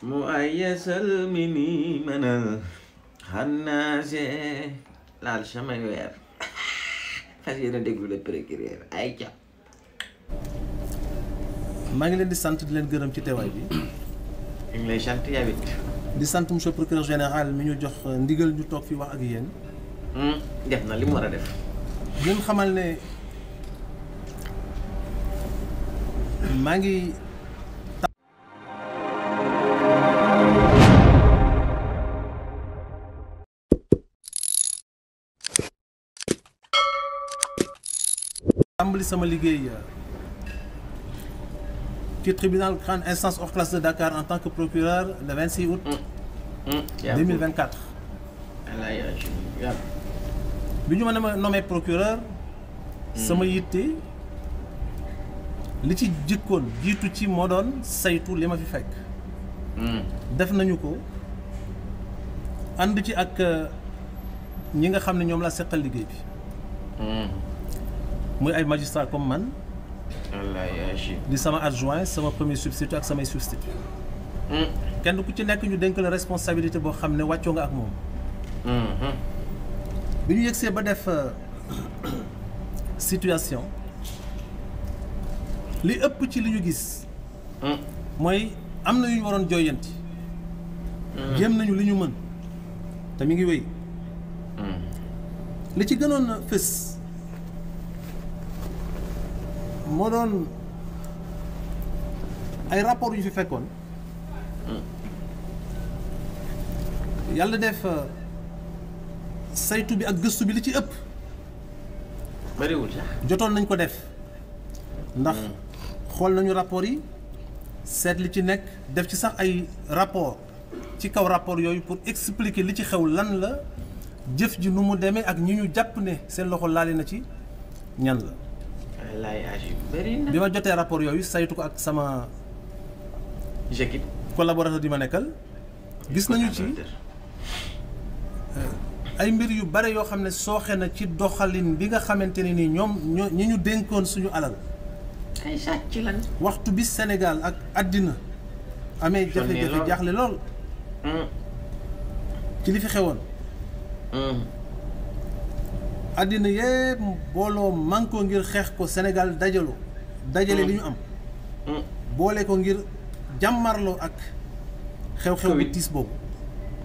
muayyasal mini manal xannaase laal samay weer fas yéene déglu le procureur ay ca maa ngi leen di sant di leen gërëm ci teewaay bi. ñu ngi lay sant yow it. di sant monsieur le procureur général mi ñu jox ndigal ñu toog fi wax ak yéen. def na li mu war a def. ngeen xamal ne maa ngi. tàmbali sama liggéey ci tribunal grande instance hors classe de Dakar en tant que procureur le 26 août 2024. bi ñu ma nommé procureur sama yitte li ci jëkkoon jiitu ci moo doon saytu li ma fi fekk. def nañu ko ànd ci ak ñi nga xam ne ñoom laa seqal liggéey bi. muy ay magistrat comme man. di sama adjoint sama premier substitut ak samay substitut. kenn ku ci nekk ñu dénk la responsabilité boo xam ne wàccoo nga ak moom. bi ñu yegsee ba def situation li ëpp ci li ñu gis. mooy am na yu ñu waroon jooyanti. jéem nañu li ñu mën te mi ngi wéy. li ci gënoon a fës moo doon ay rapport yu fi fekkoon. yàlla def saytu bi ak gëstu bi li ci ëpp. bariwul sax. jotoon nañ ko def ndax xool nañu rapport yi seet li ci nekk def ci sax ay rapport ci kaw rapport yooyu pour expliquer li ci xew lan la jëf ji nu mu demee ak ñi ñu jàpp ne seen loxo laali na ci ñan la. bi ma jotee rapport yooyu saytu ko ak sama collaborateur di ma nekkal gis nañu ci ay mbir yu bare yoo xam ne sooxe na ci doxalin bi nga xamante ne ni ñoom ñi ñu dénkoon suñu alal. ay sàcc lan. waxtu bi Sénégal ak àddina amee jafe-jafe jaaxle lool. ci li fi xewoon. àddina yépp booloo mànkoo ngir xeex ko Sénégal dajale li ñu am. boole ko ngir jàmmarloo ak xew-xew bu tiis boobu.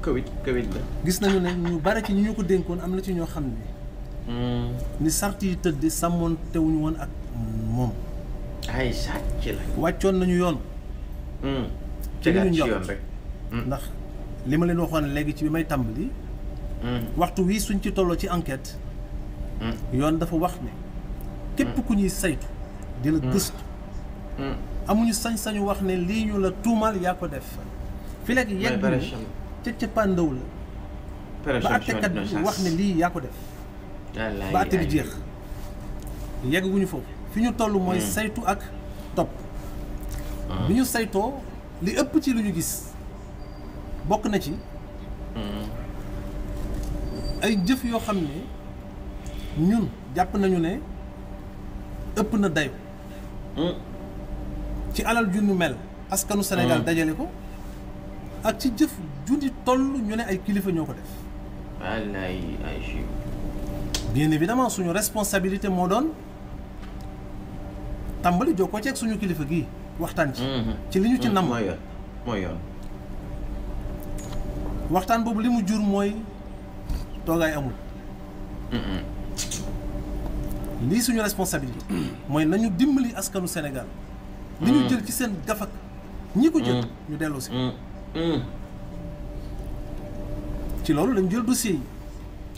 Covid la. gis nañu ne ñu bare ci ñi ñu ko dénkoon am na ci ñoo xam ne. ni sart yi tëdd sàmmoon tewuñu woon ak moom. ay sàcc la. wàccoon nañu yoon. ci li ñu yoon njort rek. ndax li ma leen waxoon léegi ci bi may tàmbali. waxtu wii suñ ci tolloo ci enquête. yoon dafa wax ne. képp ku ñuy saytu. di la gëstu. amuñu sañ-sañu wax ne lii ñu la tuumal yaa ko def. fi léegi yegg ca cappaandaw la. ba àttekat bi wax ne lii yaa ko def. ba àtte bi jeex. yegguñu foofu fi ñu toll mooy saytu ak topp. bi ñu saytoo li ëpp ci lu ñu gis bokk na ci ay jëf yoo xam ne ñun jàpp nañu ne ëpp na dayo ci alal ju ñu mel askanu Sénégal dajale ko ak ci jëf ju di toll ñu ne ay kilifa ñoo ko def. bien évidemment suñu responsabilité moo doon tàmbali jokkoo ci ak suñu kilifa gii waxtaan ci li ñu ci nam mooy yoon waxtaan boobu li mu jur mooy toogaay amul. lii suñu responsabilité mooy nañu dimbali askanu Sénégal. li ñu jël ci seen gafak ñi ko jël ñu delloo si. ci loolu lañ jël dossier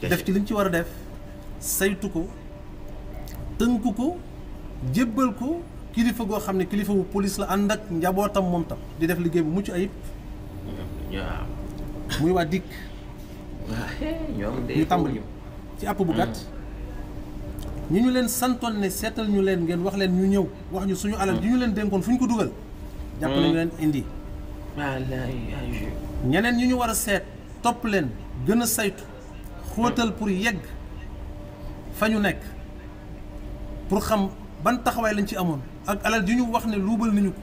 yi. def ci liñ ci war a def saytu ko tënk ko jébbal ko kilifa goo xam ne kilifa bu police la ànd ak njabootam moom tam di def liggéey bu mucc ayib. muy waa DIC. ñu tàmbali ci àpp bu gàtt. ñi ñu leen santoon ne seetal ñu leen ngeen wax leen ñu ñëw wax ñu suñu alal ji ñu leen dénkoon fu ñu ko dugal. jàpp nañu leen indi. ñeneen ñi ñu war a seet topp leen gën a saytu xóotal pour yegg fa ñu nekk pour xam ban taxawaay lañ ci amoon ak alal ji ñu wax ne luubal nañu ko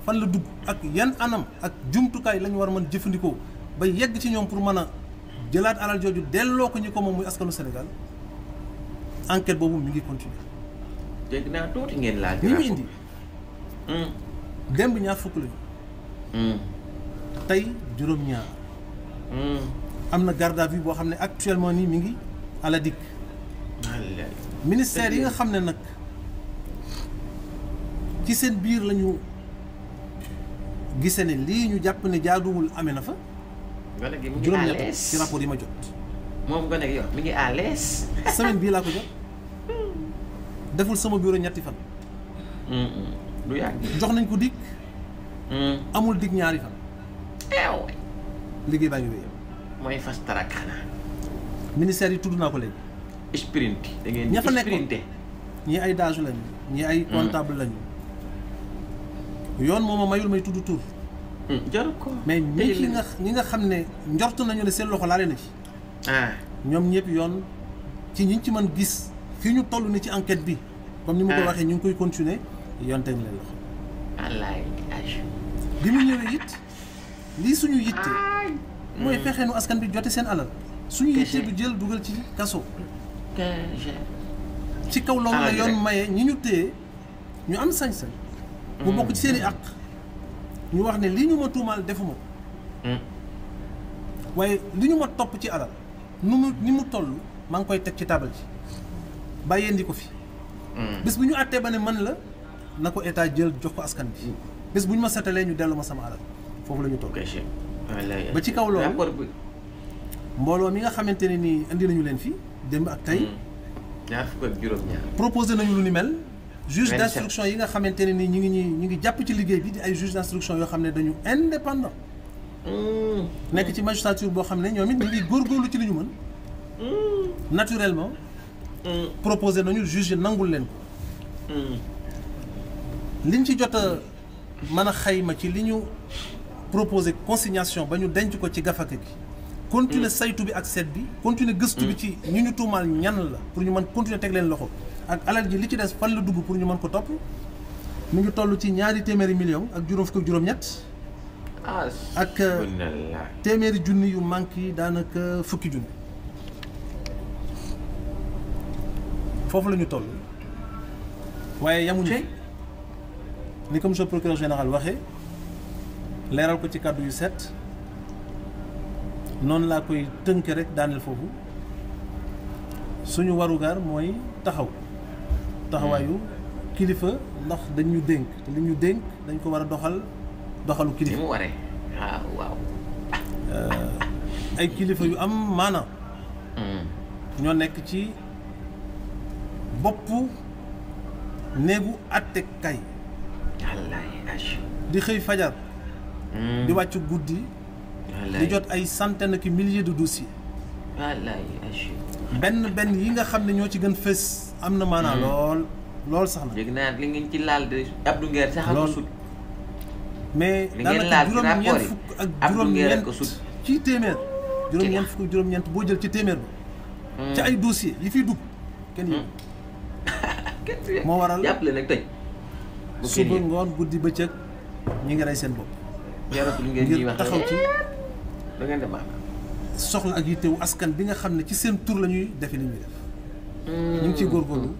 fan la dugg ak yan anam ak jumtukaay la ñu war a mën jëfandikoo ba yegg ci ñoom pour mën a jëlaat alal jooju delloo ko ñu ko moom muy askanu Sénégal enquête boobu mi ngi continuer. dégg naa tuuti ngeen laal. ñi mu indi. démb ñaar fukk lañu. tey juróom-ñaar. am na garde à vue boo xam ne actuellement nii mi ngi à la DIC. ministère yi nga xam ne nag ci seen biir la ñu gisee ne lii ñu jàpp ne jaaduwul amee na fa. gone gi mi ngi à juróom-ñett l'aise ci rapport yi ma jot. moom gone gi yow mi ngi à l'aise. semaine bii laa ko jot deful sama bureau ñetti fan. du yàgg. jox nañ ko DIC. amul DIC ñaari fan. liggéey baa ngi wéy. mooy fas tarak xanaa. ministère yi tudd naa ko léegi. sprint da ngeen ña fa di nekkoon sprinté. ñii ay DAGE lañu ñii ay comptable lañu. yoon moom a mayul may tudd tur. jaru ko. mais ñi nga xam ne njort nañu ne seen loxo laale na ci. ñoom ñëpp yoon ci ñi ci mën gis fi ñu toll ni ci enquête bi. comme ni ma ko waxee ñu ngi koy continuer yoon teg leen loxo. wallaay. bi mu ñëwee it lii suñu yitte. mooy fexe nu askan bi jote seen alal. suñu yitte du jël dugal ci kaso. ci kaw loolu la yoon maye ñi ñu téye ñu am sañ-sañ. mu bokk ci seen i àq. ñu wax ne li ñu ma tuumaal defuma ko. waaye li ñu ma topp ci alal ni mu toll maa ngi koy teg ci taabal ji bàyyeendi ko fi. bés bu ñu àttee ba ne man la na ko état jël jox ko askan bi. bés bu ñu ma setalee ñu dellu ma sama alal foofu la ñu toll. ba ci kaw loolu mbooloo mi nga xamante ne nii indi nañu leen fi démb ak tey. ñaar fukk ak juróom-ñaar. proposé nañu lu ni mel. juge d'instruction yi nga xamante ne nii ñu ngi jàpp ci liggéey bi di ay juge d'instruction yoo xam ne dañu indépendant. nekk ci magistrature boo xam ne ñoom it ñu ngi góorgóorlu ci li ñu mën. naturellement. proposé nañu juge yi nangul leen ko. liñ ci jot a mën a xayma ci li ñu proposé consignation ba ñu denc ko ci gafaka gi. continuer saytu bi ak seet bi. continuer gëstu bi ci ñu tuumaal ñan la pour ñu mën continuer teg leen loxo. ak alal ji li ci des fan la dugg pour ñu mën ko topp mu ngi toll ci ñaari téeméeri millions ak juróom fukk ak juróom-ñett. ak téeméeri junni yu manqué yi daanaka fukki junni. foofu la ñu toll waaye yamuñu ni comme monsieur le procureur général waxee leeral ko ci kàddu yu set noonu laa koy tënk rek daaneel foofu suñu warugar mooy taxawaayu kilifa ndax dañ ñu dénk te li ñu dénk dañ ko war a doxalu kilifa. ni mu waree waaw. ay kilifa yu am maanaam. ñoo nekk ci boppu néegu àttekaay. di xëy fajar. di wàcc guddi. di jot ay centaines ki milliers de dossiers. benn yi nga xam ne ñoo ci gën fës am na maanaam lool sax na. dégg naa li ngeen ci laal de Abdou Nguer sax ak sut. mais daanaka juróom-ñeent fukk ak juróom-ñeent ci téeméer. juróom-ñeent fukk ak juróom-ñeent boo jël ci téeméer ba. ci ay dossiers yi fiy dugg kenn yëg. moo waral jàppale nag tey. suba ngoon guddi bëccëg ñi ngi rey seen bopp. jaratul ngeen ñuy wax taxaw ci da ngeen dem soxla ak yittewu askan bi nga xam ne ci seen tur la ñuy defe li ñuy def. ñu ngi ciy góorgóorlu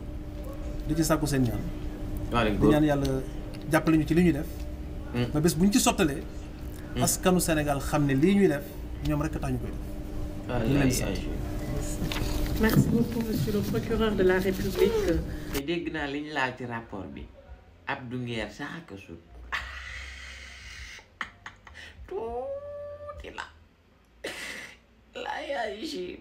di ci sàkku seen ñaan. di ñaan yàlla jàppale ñu ci li ñuy def. ba bés bu ñu ci sottalee. askanu Sénégal xam ne lii ñuy def ñoom rek a tax ñu koy def. Merci beaucoup, monsieur le procureur de la République. te dégg naa li ñu laal ci rapport bi Abdou Nguer sax ak sut tuuti la yaay